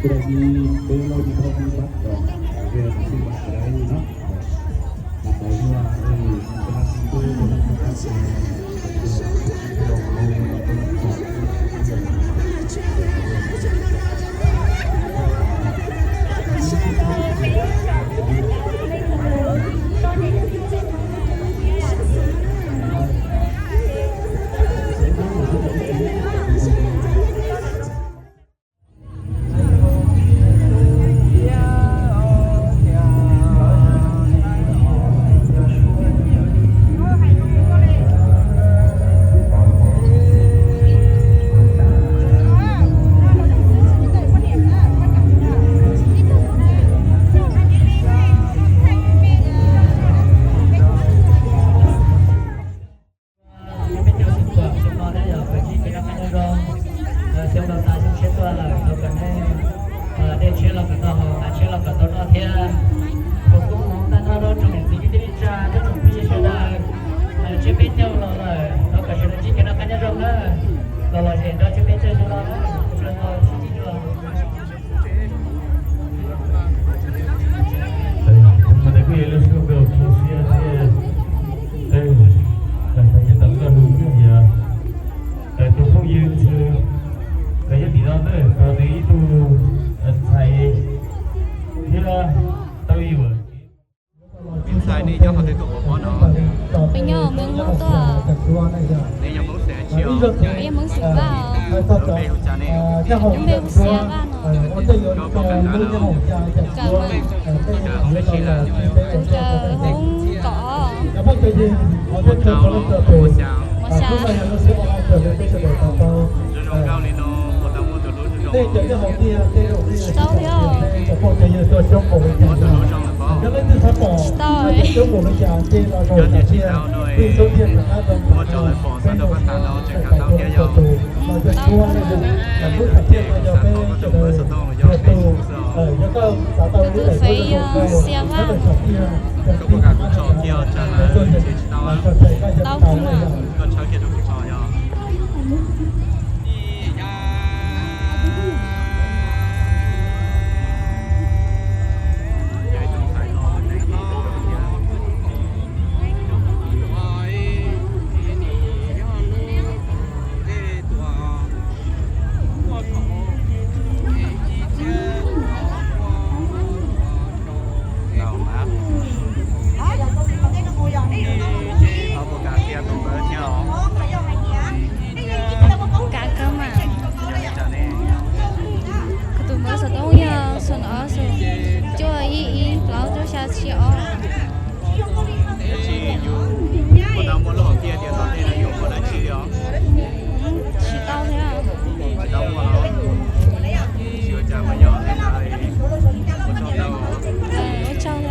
Tus daim di peb loj di thoj di bab kom, a, về sinh hoạt ở đây nhé. Làm bài vua, ừ, làm bài vua, làm bài vua. Peb caug xeem Tuam xyoo no na yog peb sib kev noj qab nyob zoo, xyoo laus tas xyoo tshiab tuaj lawm, thov kom nej dej tshiab los kom tau haus, av tshiab los kom tau noj thiab. Foom koob hmoov tag nrho rau tsoom niam txiv kwv tij neej tsa thiab tsoom phooj ywg sawv daws. Tshiab peb caug los lawm, thov kom sawv daws sib kev noj qab nyob zoo na. Los lom zem nrog tshiab peb caug xyoo no na. Ua tsaug ntau. Kuv yog lub suab nkauj kho siab thiab, tau koj hu yog tus phooj ywg ntxhw, los yog tim no ntawm ko nws ib tug ntxhais thiab tau yuam kev. Tus ntxhais nej nyob qhov twg tuaj pov pob no? Peb nyob Hmoob tuaj. Nej nyob Hmoob xeem dab tsi os? Peb nyob Hmoob xeem Vaj os. Lub npe hu cas ne? Lub npe hu Xia Vaj no. Koj poj kawm ntawv lawm? Kawm mas. Koj caw Hmoob dab tsi lawm? Kuv caw Hmoob kaum ob. Ua tsaug los, ua xya. Ua xya. Zoo zoo nkauj li no, puas tau muaj tus hlub zoo zoo? Tsis tau thiab. Muaj tus hlub zoo lawm pob? Tsis tau. Yog tias tsis tau no, muaj cov lawv pom xov rau pab tham no tseem khav tau thiab yog? Tau thiab. Yog li ntawd ces kuv xav pom koj tus npawb xov tooj los yog Facebook xwb os. Kuv tus Face yog Xia Vaj. Koj puas kam kuv tso kiag os, tsam lawv nrhiav tsis tau? Tau kuv mas. Koj tshawb kiag rau kuv tso yog. Kav kawg mas. Kuv tus npawb xov tooj yog xoom ob xoom cuaj ib ib plaub cuaj xya tsib ob. Tab sis yus puas tau muaj lub hom phiaj tias tom ntej no yus ua dab tsi li os? Tsis tau thiab. Tsis tau muaj los? Tsis ua cas mas yog li ntawd, ua tsaug ntau. Ua tsaug os.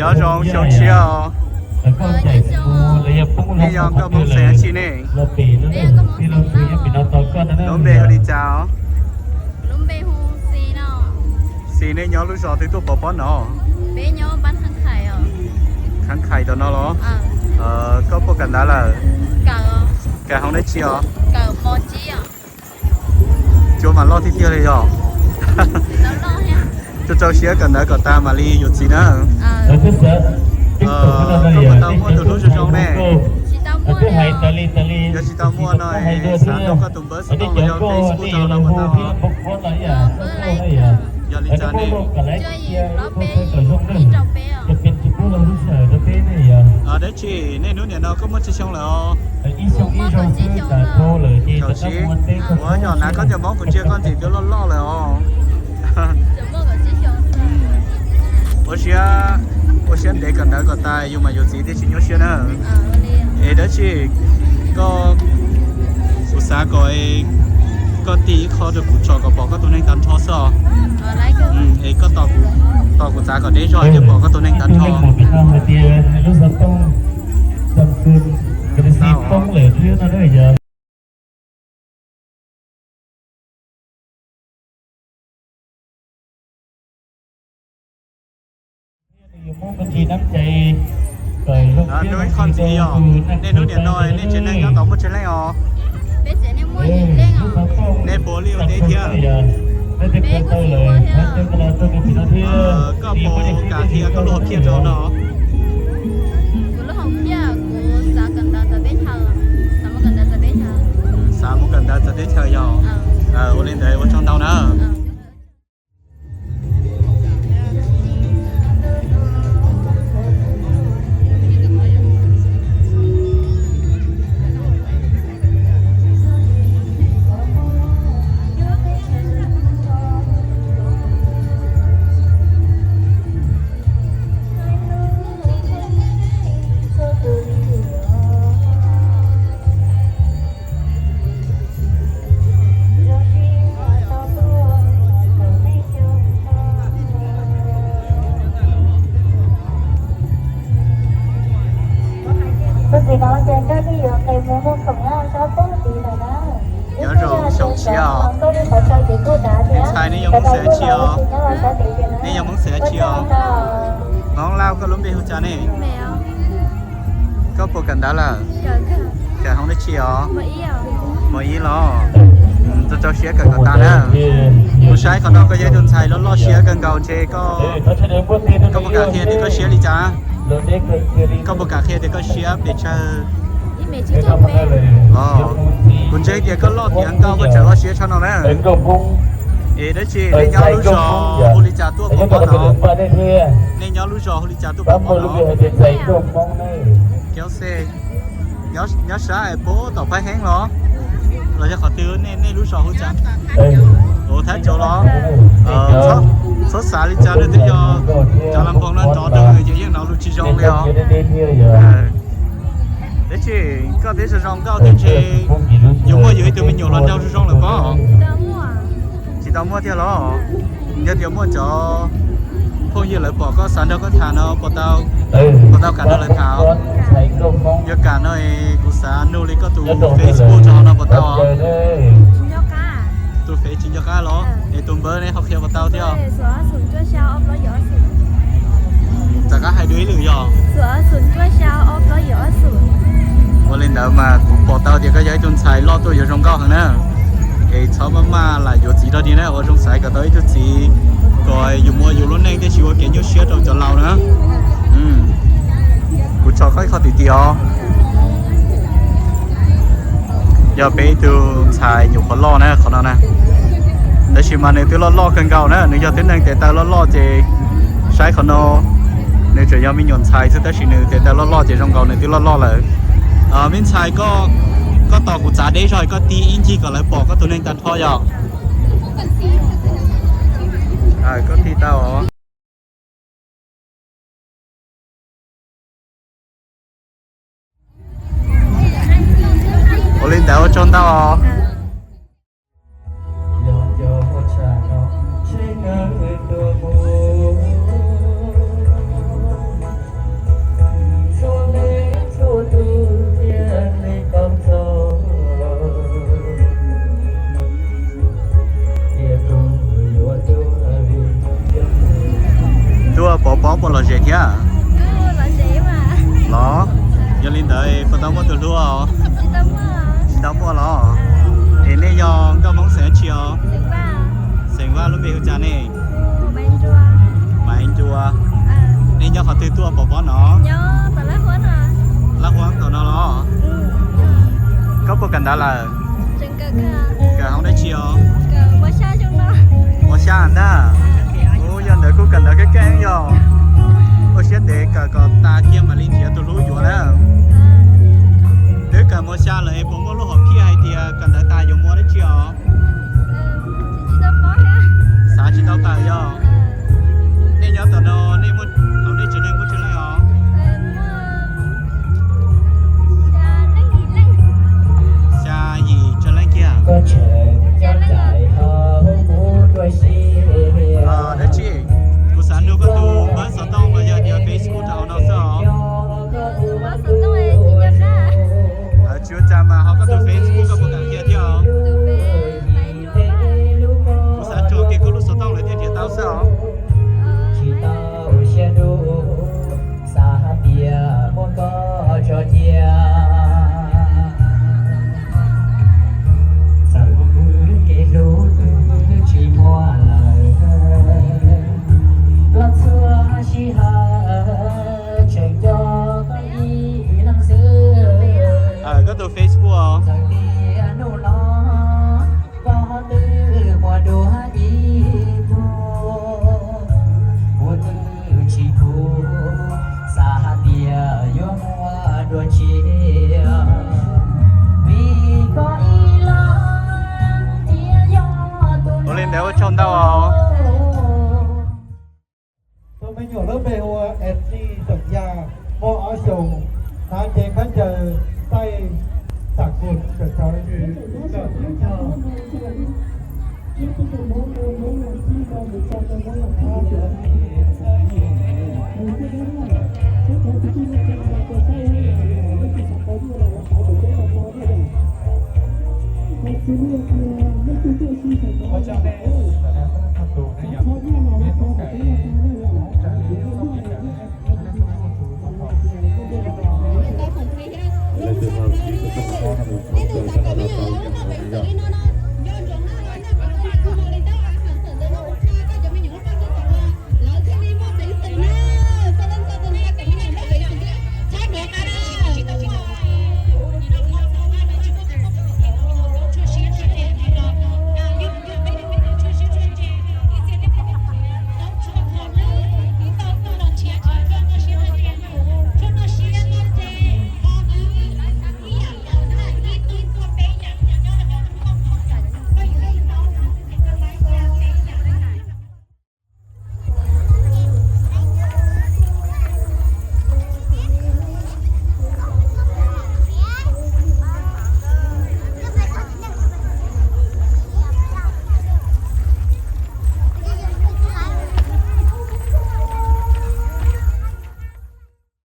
Nyob zoo xyoo tshiab os. Nej yog nkauj Hmoob xeem dab tsi ne? Lub npe hu li cas os? Xis, nej nyob lub zos twg tuaj pov pob no? Khab Khais tom no los? Koj puas kawm ntawv lawm? Kawm hoob dab tsi os? Tsuas mam loj tiag tiag li yog. Rau rau siab kawm ntawv kom tag mam li yuav txiv na. Koj puas tau muaj tus hlub zoo zoo ne? Yog tsis tau muaj no es xav nrog koj tus npawb xov tooj los yog Facebook tau no puas tau? Yog li cas ne? Dab tsi, nej hnub niam no koj muaj tsawg xyoo lawm os? Kaum tsib, ua yog hnav khaub ncaws Hmoob kuv ntsia koj ntxim tias loj loj lawm os. Ua siab, ua siab ntev kawm ntawv kom tas yus mam yuav txiv thiaj tsis nyuaj siab na. Es dab tsi, koj, kuv xav kom koj tig ib qho rau kuv tsom kom pom koj tus neeg tag nrho xwb os. Es koj tos kuv txav kom deb zog thiaj pom koj tus neeg tag nrho. Hais tias lub xov tooj Hnub ib qho ntxiv yog nej hnub niam no nej tsev neeg nyob tod muaj tsawg leej os? Nej puas li ua teb thiab? Koj puas kam qhia koj lub hom phiaj rau no? Xav mus kawm ntawv txawv teb chaws yog? Ua li ntawd ua tsaug ntau na. Nyob zoo xyoo tshiab os. Ntxhais, nej yog Hmoob xeem dab tsi os? Nej yog Hmoob xeem dab tsi os? Hmoob Lauj, koj lub npe hu cas ne? Koj puas kawm ntawv lawm? Kawm hoob dab tsi os? Mos ib los? Txaus txaus siab kawm kom tag na. Kuv saib qhov no koj yog ib tug ntxhais loj loj siab kawg nkaus ntshe koj, koj puas kam qhia tias koj siab li cas? Koj puas kam qhia tias koj siab pes tsawg? Kuv ntseeg tias koj loj tiav nkauj koj tseem loj siab tshaj no na. Es dab tsi nej nyob lub zos hu li cas tuaj pov pob no? Nej nyob lub zos hu li cas tuaj pov pob no? Nyob sab es puag tom Phaj Heeb los? Los yog qhov twg nej lub zos hu cas? Ua Thab Tsaus los? Txhob xav li cas, nej twb yog cov las nphoos no nrov rau ces yeej hnov lus tsis zoo li os. Dab tsi koj twb zoo zoo nkauj thiab ntshe yuav muaj yus ib tug me nyuam hluas nraug zoo zoo lawm pob? Tsis tau muaj tiag los? Yog tias muaj cov phooj ywg lawv pom koj xav nrog koj tham no puas tau, puas tau kam nrog lawv tham? Yog kam no es kuv xav nug li koj tus Facebook rau hauv no puas tau? Tus fev tsis nco qab los? Es tus npawb ne ho qhia puas tau thiab? Rov qab hais dua ib lwm yog? Ua li ntawd mas kuv pom tau tias koj yog ib tug ntxhais loj tuaj yuav zoo nkauj heev na. Es txhob maj maj lam yuav txiv rau tiag na, ua zoo xaiv kom tau ib tug txiv kom yus muaj yus lub neej thiaj tsis ua kev nyuaj siab rau cov laus na. Kuv tso koj ib qho tim tim os. Yog peb ib tug ntxhais nyuam qhuav loj na qhov no na. Tab sis mas nws twb loj loj kawg nkaus na, nws yog tib neeg tes taw loj loj ces saib qhov no, nws tseem yog me nyuam ntxhais xwb tab sis nws tes taw loj loj ces zoo nkaus nws twb loj loj lawm. Me ntxhais, koj tos kuv txav deb zog koj tig ib ncig kom lawv pom koj tus neeg tag nrho yog? Koj tig tau os. Ua li ntawd ua tsaug ntau os. Tuaj pov pob puas lom zem thiab? Los, yog li ntawd puas tau muaj tus hlub? Tsis tau muaj los? Es nej yog nkauj Hmoob xeem dab tsi os? Xeem Vaj, lub npe hu cas ne? Maiv Nruas. Nej nyob qhov twg tuaj pov pob no? Laj Huab thaum no los? Koj puas kawm ntawv lawm? Kawm hoob dab tsi os? Mos xya ntag. Ua yog ntawd kuj kawm ntawv keej keej yog. Ua siab ntev kawm kom tas kiag mam li nrhiav tus hlub yuav na. Twb kawm mos xya lawm es puas muaj lub hom phiaj hais tias kawm ntawv tas yuav mus ua dab tsi os? Xav tsis tau tawm yog. Nej nyob tom no nej, hauv nej tsev neeg muaj tsawg leej os? Xya yim tsawg leej kiag. Dab tsi, kuv xav nug koj tus npawb xov tooj los yog tias Facebook rau hauv no xwb os. Yuav tsam mas ho koj tus Facebook koj puas kam qhia thiab os? Kuv xav tsuag kiag koj lub xov tooj lawm thiaj nrhiav tau xwb os. Tsis tau siab dua, xav hais tias muab koj tso cia. Txawm kev hlub twb tsis muaj lawm, los txhua sij hawm tseem nco koj ib leeg xwb. Koj tus Facebook os. Txawm tias hnub no koj twb muaj dua ib tug, kuv twb tsis khum, xav hais tias yuav muaj dua tshiab, vim koj ib leeg thiaj yog tus. Ua li ntawd ua tsaug ntau os. Tus me nyuam lub npe hu ua Es Lis Xeem Yaj, muaj ob xyoos, hnav cev khaub ncaws taij tam kum tawm tawv.